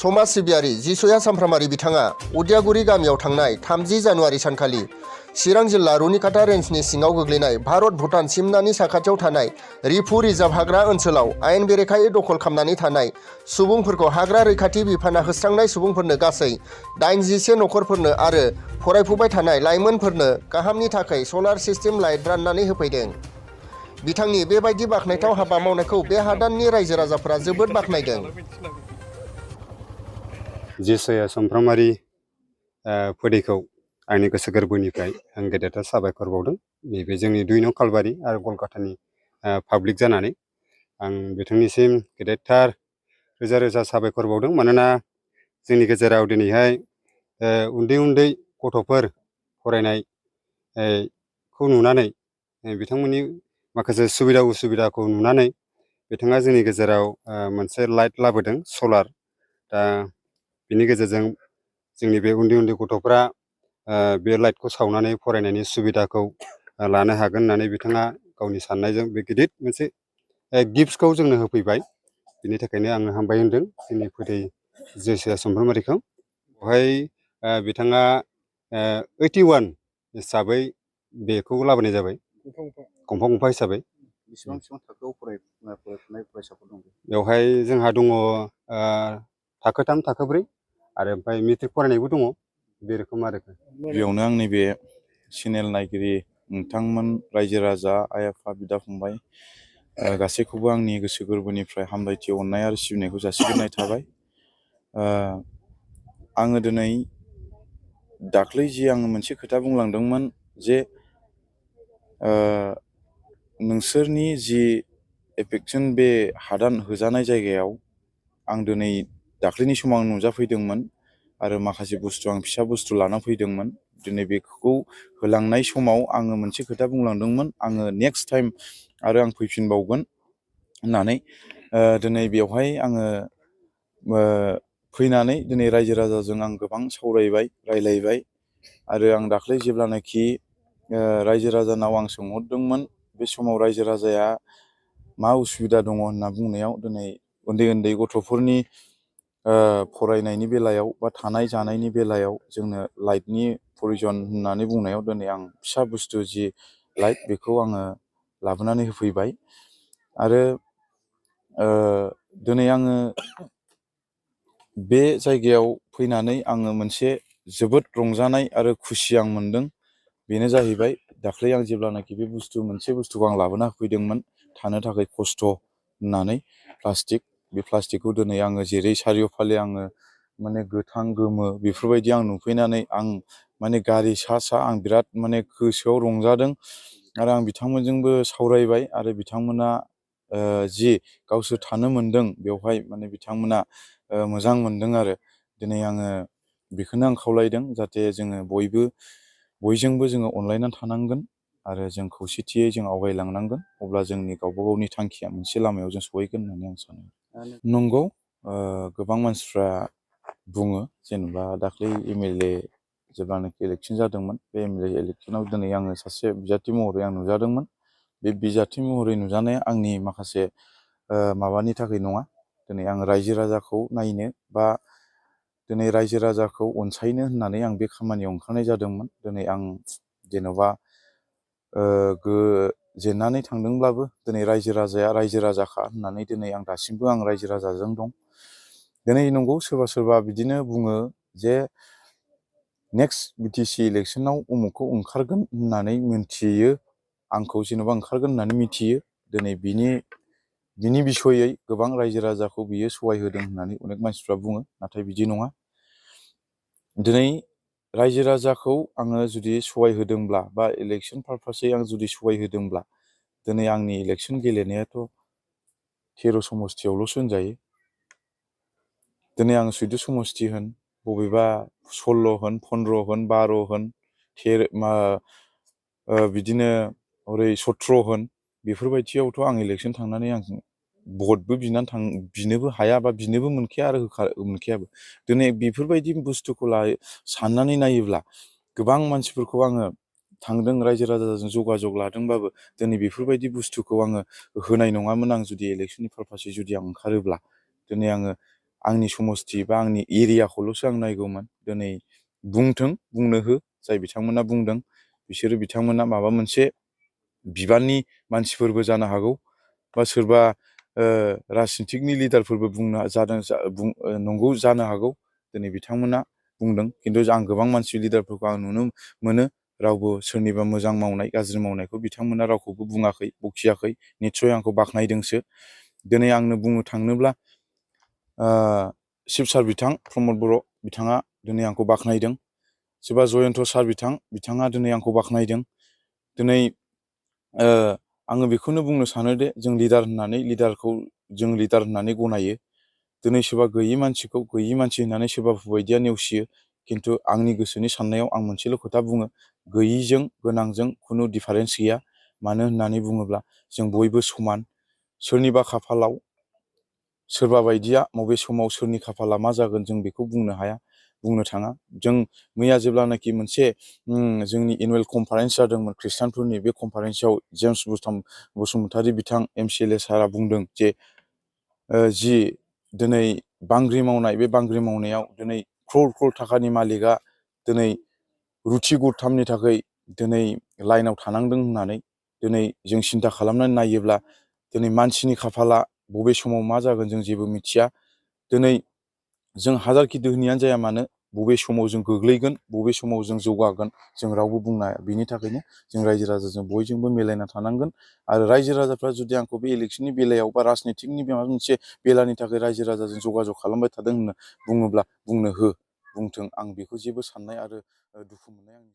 समाज सिबियारि जिसुया सामफ्रामारि बिथाङा उदियागुरि गामियाव थांनाय 30 जानुवारि सानखालि चिरां जिल्ला रुनिकाटा रेन्जनि सिङाव गोग्लैनाय भारत भुटान सिमनानि साखाथियाव थानाय रिफु रिजार्भ हाग्रा ओनसोलाव आयेन बेरेखायै दखल खालामनानै थानाय सुबुंफोरखौ हाग्रा रैखाथि बिफाना होस्रांनाय सुबुंफोरनो गासै 81 नखरफोरनो आरो फरायफुबाय थानाय लाइमोनफोरनो गाहामनि थाखाय सलार सिस्टेम लाइट राननानै होफैदों। बिथांनि बेबायदि बाख्नायथाव हाबा मावनायखौ बे हादाननि रायजो राजाफोरा जोबोद बाख्नायदों। जिसुया सामफ्रामारि फोदैखौ आंनि गोसो गोरबोनिफ्राय आं गेदेरथार साबायखर बावदों। नैबे जोंनि 2 नं खालबारि आरो कलकातानि पाब्लिक जानानै आं बिथांनिसिम गेदेरथार रोजा रोजा साबायखर बावदों। मानोना जोंनि गेजेराव दिनैहाय उन्दै उन्दै गथ'फोर फरायनायखौ नुनानै बिथांमोननि माखासे सुबिदा उसुबिदाखौ नुनानै बिथाङा जोंनि गेजेराव मोनसे लाइट लाबोदों सलार। दा बिनि गेजेरजों जोंनि बे उन्दै उन्दै गथ'फ्रा बे लाइटखौ सावनानै फरायनायनि सुबिदाखौ लानो हागोन होननानै बिथाङा गावनि साननायजों बे गिदिर मोनसे गिफ्टखौ जोंनो होफैबाय। बिनि थाखायनो आङो हामबाय होनदों जोंनि फोदै जिसुया सामफ्रामारिखौ। बेवहाय बिथाङा 81 हिसाबै बेखौ लाबोनाय जाबाय, गंफा गंफा हिसाबै। बेसेबां थाखोआव फरायफुनाय फरायसाफोर दं? बेवहाय जोंहा दङ थाखो 3 थाखो 4 आरो ओमफ्राय मेट्रिक फरायनायबो दङ। बे रोखोम आरो बेयावनो आंनि बे चेनेल नायगिरि नोंथांमोन, रायजो राजा, आइ आफा, बिदा फंबाय गासैखौबो आंनि गोसो गोरबोनिफ्राय हामलायथि, अननाय आरो सिबिनायखौ जासिग्रोनाय थाबाय। आङो दिनै दाख्लै जि आङो मोनसे खोथा बुंलांदोंमोन जे नोंसोरनि जि एफेक्सन बे हादान होजानाय जायगायाव आं दिनै दाख्लैनि समाव आं नुजाफैदोंमोन आरो माखासे बुस्थु आं फिसा बुस्थु लाना फैदोंमोन। दिनै बेखौ होलांनाय समाव आङो मोनसे खोथा बुंलांदोंमोन, आङो नेक्स्ट टाइम आरो आं फैफिनबावगोन होननानै। दिनै बेवहाय आङो फैनानै दिनै रायजो राजाजों आं गोबां सावरायबाय, रायलायबाय आरो आं दाख्लै जेब्लानाखि रायजो राजानाव आं सोंहरदोंमोन, बे समाव रायजो राजाया मा उसुबिदा दङ होनना बुंनायाव दिनै उन्दै उन्दै गथ'फोरनि फरायनायनि बेलायाव बा थानाय जानायनि बेलायाव जोंनो लाइटनि प्रयजन होननानै बुंनायाव दिनै आं फिसा बुस्थु जि लाइट बेखौ आङो लाबोनानै होफैबाय। आरो दिनै आङो बे जायगायाव फैनानै आङो मोनसे जोबोद रंजानाय आरो खुसि आं मोनदों। बेनो जाहैबाय दाख्लै आं जेब्लानाखि बे मोनसे बुस्थुखौ आं लाबोना होफैदोंमोन थानो थाखाय खस्थ' होननानै बे प्लास्टिकखौ दिनै आङो जेरै सारिय'फाले आङो माने गोथां गोमो बेफोरबायदि आं नुफैनानै आं माने गारि सा आं बिराद माने गोसोआव रंजादों। आरो आं बिथांमोनजोंबो सावरायबाय आरो बिथांमोना जि गावसोर थानो मोनदों बेवहाय माने बिथांमोना मोजां मोनदों। आरो दिनै आङो बेखौनो आं खावलायदों जाहाथे जोङो बयजोंबो जोङो अनलायनानै थानांगोन आरो जों खौसेथियै जों आवगायलांनांगोन। अब्ला जोंनि गावबा गावनि थांखिया मोनसे लामायाव जों सहैगोन होननानै आं सानो। नंगौ, गोबां मानसिफ्रा बुङो जेनेबा दाख्लै MLA जेब्लानाखि इलेक्सन जादोंमोन, बे MLA इलेक्सनाव दिनै आङो सासे बिजाथि महरै आं नुजादोंमोन। बे बिजाथि महरै नुजानाया आंनि माखासे माबानि थाखाय नङा। दिनै आं रायजो राजाखौ नायनो बा दिनै रायजो राजाखौ अनसायनो होननानै आं बे खामानियाव ओंखारनाय जादोंमोन। दिनै आं जेन'बा जेननानै थांदोंब्लाबो दिनै रायजो राजाया रायजो राजाखा होननानै दिनै आं दासिमबो आं रायजो राजाजों दं। दिनै नंगौ सोरबा बिदिनो बुङो जे नेक्स्ट BTC इलेक्सनाव उमुखखौ ओंखारगोन होननानै मिन्थियो, आंखौ जेन'बा ओंखारगोन होननानै मिथियो। दिनै बिनि बिसयै गोबां रायजो राजाखौ बियो सहाय होदों होननानै अनेक मानसिफ्रा बुङो, नाथाय बिदि नङा। दिनै रायजो राजाखौ आङो जुदि सहाय होदोंब्ला बा इलेक्सन पारपासै आं जुदि सहाय होदोंब्ला दिनै आंनि इलेक्सन गेलेनायाथ' 13 समस्थियावल'सो होनजायो। दिनै आं 14 समस्ति होन, बबेबा 16 होन, 15 होन, 12 होन, बिदिनो हरै 17 होन, बेफोरबायदियावथ' आं इलेक्सन थांनानै आं भटबो बिनोबो हाया बा बिनोबो मोनखाया आरो मोनखायाबो। दिनै बेफोरबायदि बुस्थुखौ साननानै नायोब्ला गोबां मानसिफोरखौ आङो थांदों रायजो राजाजों जगाजग लादोंबाबो दिनै बेफोरबायदि बुस्थुखौ आङो होनाय नङामोन। आं जुदि इलेक्सननि पारपासै जुदि आं ओंखारोब्ला दिनै आङो आंनि समस्ति बा आंनि एरियाखौल'सो आं नायगौमोन। दिनै बुंनो हो, जाय बिथांमोना बुंदों बिसोरो बिथांमोना माबा मोनसे बिबाननि मानसिफोरबो जानो हागौ, बा सोरबा राजनितिकनि लिडारफोरबो नंगौ जानो हागौ। दिनै बिथांमोना बुंदों, खिन्थु आं गोबां मानसि लिडारफोरखौ आं नुनो मोनो रावबो सोरनिबा मोजां मावनाय गाज्रि मावनायखौ बिथांमोना रावखौबो बुङाखै, बखियाखै, निस्सय आंखौ बाख्नायदोंसो। दिनै आंनो बुंनो थाङोब्ला शिबसार बिथां प्रमद बर' बिथाङा दिनै आंखौ बाख्नायदों। सोरबा जयन्त सार बिथाङा दिनै आंखौ बाख्नायदों। दिनै आङो बेखौनो बुंनो सानोदि जों लिडारखौ जों लिडार होननानै गनायो। दिनै सोरबा गैयि मानसिखौ गैयि मानसि होननानै सोरबा बायदिया नेवसियो, खिन्थु आंनि गोसोनि साननायाव आं मोनसेल' खोथा बुङो, गैयिजों गोनांजों खुनु डिफारेन्स गैया। मानो होननानै बुङोब्ला जों बयबो समान। सोरनिबा खाफालाव सोरबा बायदिया बबे समाव सोरनि खाफाला मा जागोन जों बेखौ बुंनो हाया, बुंनो थाङा। जों मैया जेब्लानाखि मोनसे जोंनि एनुवेल कनफारेन्स जादोंमोन खृष्टानफोरनि, बे कनफारेन्सआव जेम्स बसुमतारी बिथां MCLA सारा बुंदों जे जि दिनै बांग्रि मावनाय, बे बांग्रि मावनायाव दिनै क्रर थाखानि मालिकआ दिनै रुथि गरथामनि थाखाय दिनै लाइनाव थानांदों होननानै। दिनै जों सिन्था खालामनानै नायोब्ला दिनै मानसिनि खाफाला बबे समाव मा जागोन जों जेबो मिथिया। दिनै जों हाजारखि दोहोनियानो जाया मानो, बबे समाव जों गोग्लैगोन, बबे समाव जों जौगागोन जों रावबो बुंनो हाया। बेनि थाखायनो जों रायजो राजाजों बयजोंबो मिलायना थानांगोन। आरो रायजो राजाफ्रा जुदि आंखौ बे इलेक्सननि बेलायाव बा राजनितिकनि माबा मोनसे बेलानि थाखाय रायजो राजाजों जगाजग खालामबाय थादों होनना बुङोब्ला बुंनो हो, बुंथों। आं बेखौ जेबो साननाय आरो दुखु मोननाय आंनि